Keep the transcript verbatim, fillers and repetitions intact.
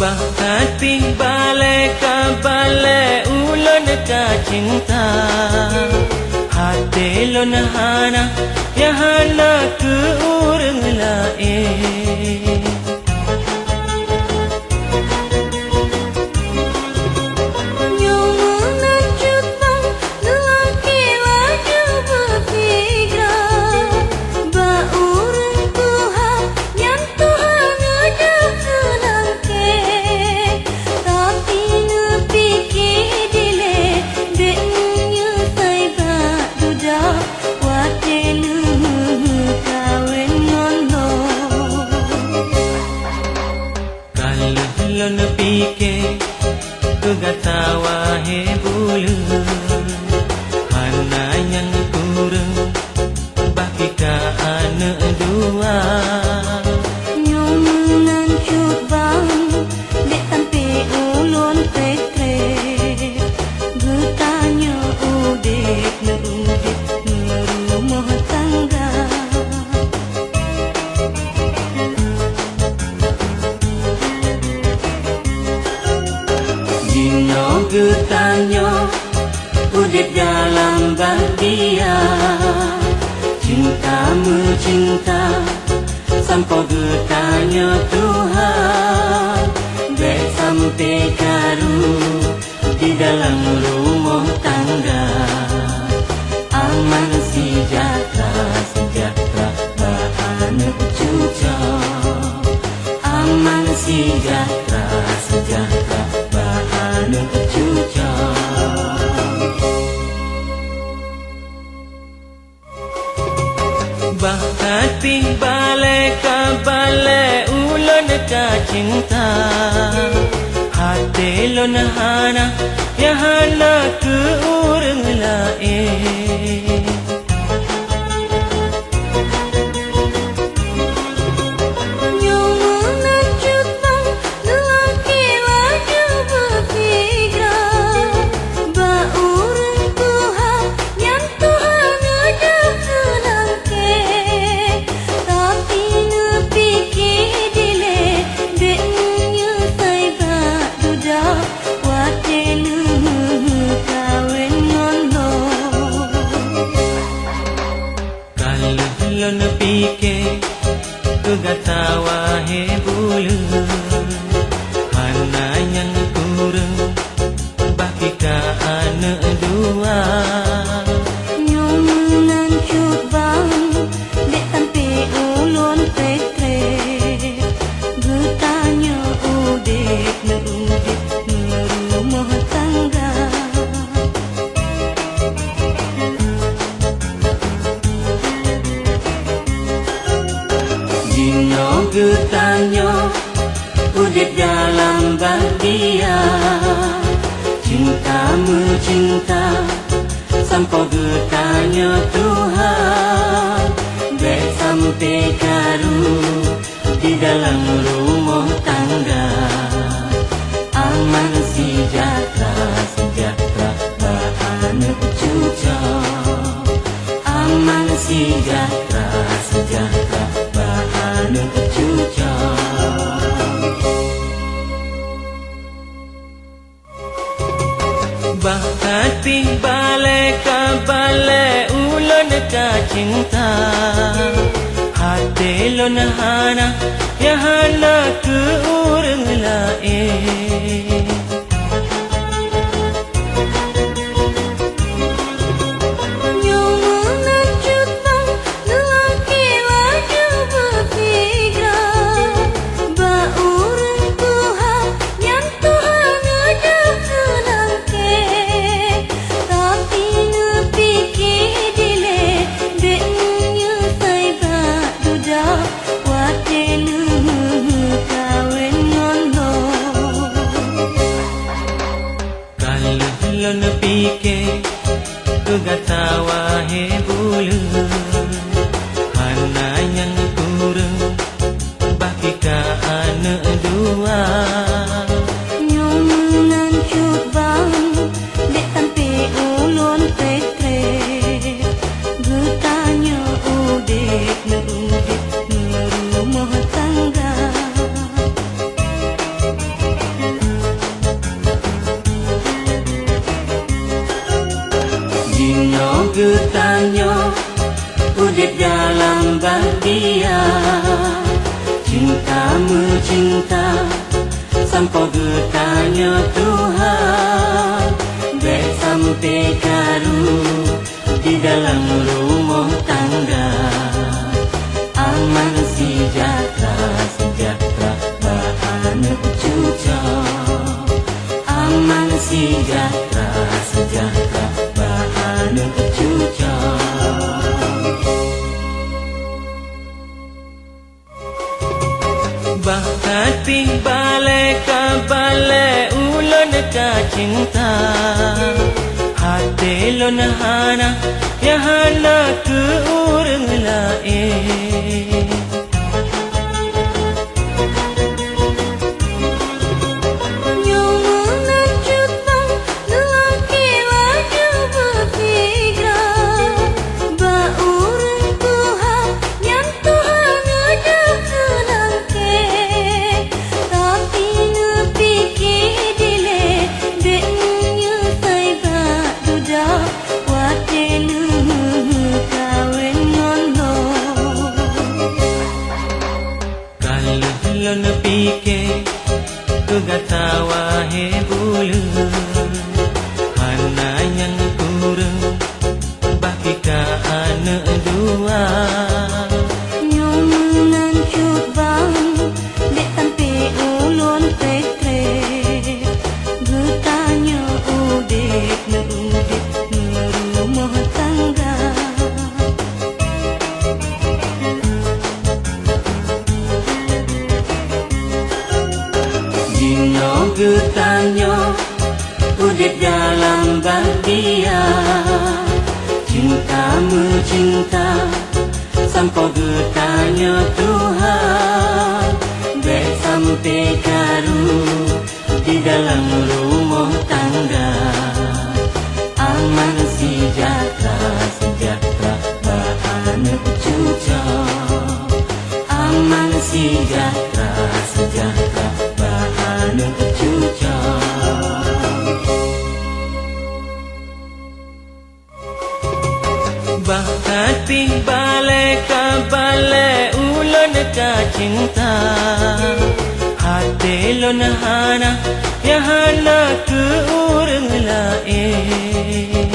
Bah até balée ka balée ulôn ka cinta, até lôn hana nyang hana keu ureuëng laén. Nyoe meunan cut bang, lelaki laju beusigra. Bak ureuëng tuha, nyan tuha ngeujak seulangké. Tapi neupike dilée, bék meunyeusai bak dudoe, watée lheueh meukawen ngon lôn. Ka lheueh lôn pike keu gata, wahé buleuen, hana nyang kureueng, bah pih ka aneuëk dua. Nyoe meunan cut bang, bék sampoe ulôn treb-treb. Geutanyoe udeb, meu-udeb, meurumoh tangga. Jinoe geutanyoe udeb dalam bahgia, cinta meucinta, sampoe geutanyoe tuha. Bék sampoe karu di dalam rumoh tangga. Aman sejahtera, sejahtera bak aneuëk cucoe. Aman sejahtera, sejahtera bak aneuëk cucoe. Bah até balée ka balée ulôn ka cinta, até lôn hana nyang hana keu ureuëng laén. Nyoe meunan cut bang, lelaki laju beusigra. Bak ureuëng tuha, nyan tuha ngeujak seulangké. Tapi neupike dilée, bék meunyeusai bak dudoe, watée lheueh meukawen ngon lôn. Ka lheueh lôn pike keu gata, wahé buleuen, hana nyang kureueng, bah pih ka aneuëk dua. Nyoe meunan cut bang, bék sampoe ulôn treb-treb. Geutanyoe udeb, meu-udeb, meurumoh tangga. Jinoe geutanyoe udeb dalam bahgia, cinta meucinta, sampoe geutanyoe tuha. Bék sampoe karu di dalam rumoh tangga. Aman sejahtera, sejahtera bak aneuëk cucoe. Aman sejahtera, sejahtera bak aneuëk cucoe. Bah até balée ka balée ulôn ka cinta, até lôn hana nyang hana keu ureuëng laén. Nyoe meunan cut bang, lelaki laju beusigra. Bak ureuëng tuha, nyan tuha ngeujak seulangké. Tapi neupike dilée, bék meunyeusai bak dudoe, watée lheueh meukawen ngon lôn. Ka lheueh lôn pike keu gata, wahé buleuen, hana nyang kureueng, bah pih ka aneuëk dua. Nyoe meunan cut bang, bék sampoe ulôn treb-treb. Geutanyoe udeb, meu-udeb, meurumoh tangga. Dalam bahagia cinta meucinta, sampoe geutanyoe Tuhan, bèk sampoe karu di dalam rumoh tangga. Aman sejahtera, sejahtera bak aneuk cucoe. Aman sejahtera, sejahtera bak aneuk cucoe. Bah ka pih balèe ka balèe ulôn ka cinta, até lôn hana nyang hana keu ureueng laén. Nyoe meunan cit ban lelaki laju beutiga bak ureueng tuha nyang tuha ngeujak keu nangkée. Tapi neupike dilée, bèk meunyeusai bak dudoe watée lheueh meukawen ngon lôn. Ka lheueh lôn pike keu gata wahé buleuen, hana nyang kureueng bak pih ka aneuk dua. Nyoe meunan cit ban, bèk sampoe ulôn trép-trép. Geutanyoe udép, meu-udép, meurumoh tangga. Jinoe geutanyoe udép dalam bahagia, cinta meucinta, sampoe geutanyoe Tuhan, bèk sampoe karu di dalam rumoh tangga. Aman sejahtera, sejahtera bak aneuk cucoe. Aman sejahtera, sejahtera bak aneuk cucoe. Bah ka pih balèe ka balèe ulôn ka cinta, até lôn hana nyang hana keu ureueng laén.